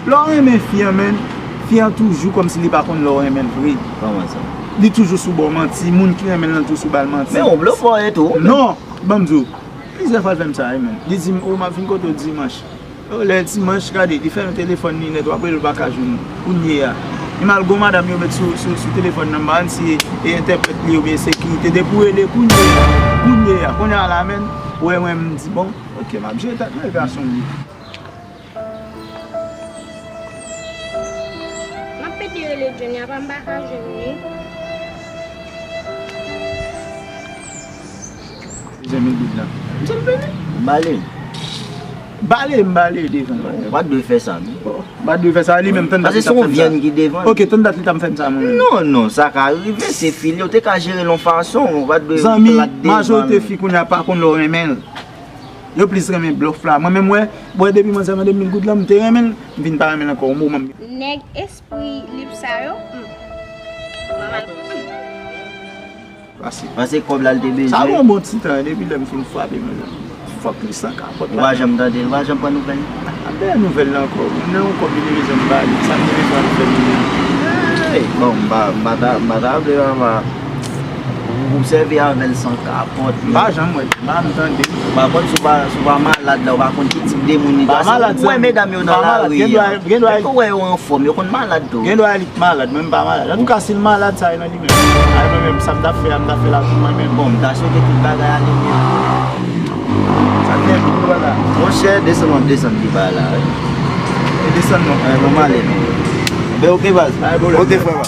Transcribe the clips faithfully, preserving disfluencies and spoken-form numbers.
Lè w renmen fi an, menn, fi an toujou kòmsi li pa konn lè w renmen l vre. Kòman sa? Li toujou sou ba w manti, moun ki renmen l lan toujou sou ba l manti. Men yon blofè w ye tou. Non, ban m di w, plizyè fwa l fè m sa, wi, menn. Li di m, "O, m ap vin kote w dimanch." O, lè dimanch, gade, li fèmen telefòn li nèt, w ap rele l, ou pa ka jwenn li. Kounye a, li mal gon madanm yo met sou, sou, sou telefòn nan, m pa konn si e entèprèt li oubyen sekirite. Depi w rele, kounye a, kounye a, kounye a la, menn, ou wè mwen, m di, "Bon, oke, m ap jere tèt mwen, e pa son li." M ap pede rele Johnny apa m pa ka jwenn li. Plizyè mil goud la. M sot vini. M bale. Bale, m bale devan. Ou pa t dwe fè sa, non. Ou pa t dwe fè sa, li menm tann dat li t ap fè m sa. Paske se yon vyann ki devan. Oke, tann dat li t ap fè m sa, mwen menm. Non, non, sa ka rive, se fi li, ou te ka jere l yon fason, ou pa t dwe plat devan. Zanmi, majorite fi kounye a pa konn lè w renmen l. Yo plis renmen blòf la. Mwen menm, wè, wè, depi manzè mande m mil goud lan, m te renmen l, m vin pa renmen l ankò, yon moman. Nèg espri lib sa yo, hmm. Mwen mal konprann. Pase. Pase kòb la l te bezwen. Sa gon bon ti tan, depi lè m fin frape, mezanmi. Fòk li san kapòt la. Ou pa janm tande l, ou pa janm pran nouvèl li. M ap dèyè nouvèl la ankò. M nan yon kòb li te bezwen m ba li, sa m te bezwen al fè li menm. Ey, bon, m pa, m pa ta, m pa ta vle, papa. Ou, ou sèvi avè l san kapòt, men. M pa janm wè l, m pa janm tande l. Ou pa konn si w pa, si w pa malad la, ou pa konn ki tip de moun li ta. Si w wè medam yo nan lari a, depi w wè yo anfòm, yo konn malad tou. Gen dwa li malad, men m pa malad. Antouka, si l malad, sa e nan li menm. A, mwen menm, sa m t ap fè a, m t ap fè l avèk mwen menm. Bon, m ta swete tout bagay ale byen. Sa k gen pou la? Monchè, desann w ap desann pi ba la, wi. E desann non. Wi, bon, m ale non. Ben, oke, baz. Pa gen pwoblèm. Oke, frè pa.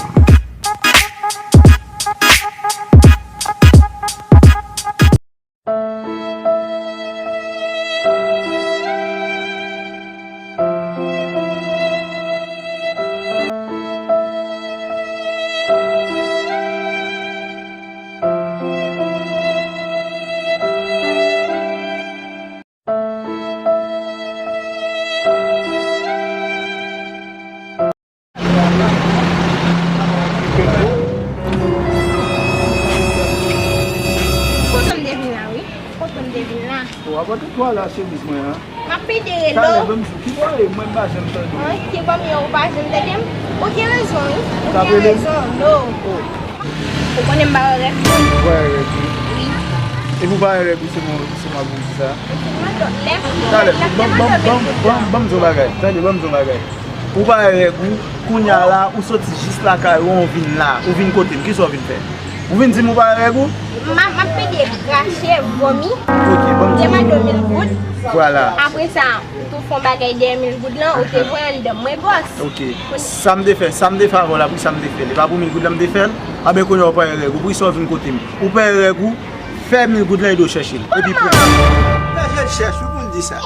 Kontan m te vin la, wi. Kontan m te vin la. Ou ap pote twa la chemiz mwen an. M ap pede rele w. Talè, ban m di w, ki bò e mwen m pa janm tande w. An, ki bò m ye ou pa janm tande m? Ou gen rezon, wi. Ou gen rezon, no. Ou konnen m pa wè rèv moun. Ou pa wè rèv moun? Wi. Epi ou pa wè rèv ou, se mwen, se mwen ap vin di sa? Talè, ban, ban, ban, ban, ban m di w yon bagay. Tande, ban m di w yon bagay. Ou pa wè règ ou, kounye a la, ou soti jis lakay ou, ou vin la, ou vin kote m, kisa w vin fè? Ou vin di m ou pa wè règ ou? M ap, m ap pede krache, vomi. Ok, ban m di w. Demande mil goud. Vwala. Apre sa, ou tou fè yon bagay dèyè mil goud lan, ou te voye anndan mwen, bòs. Ok. Sa m te fè, sa m te fè avè w la, pou sa m te fè l. E pa pou mil goud lan m te fè l? Anben kounye a ou pa wè règ ou, poukisa w vin kote m? Ou pa wè règ ou, fè mil goud lan ede w chèche l. Epi pran l. Fè je l chèch wi pou l di sa.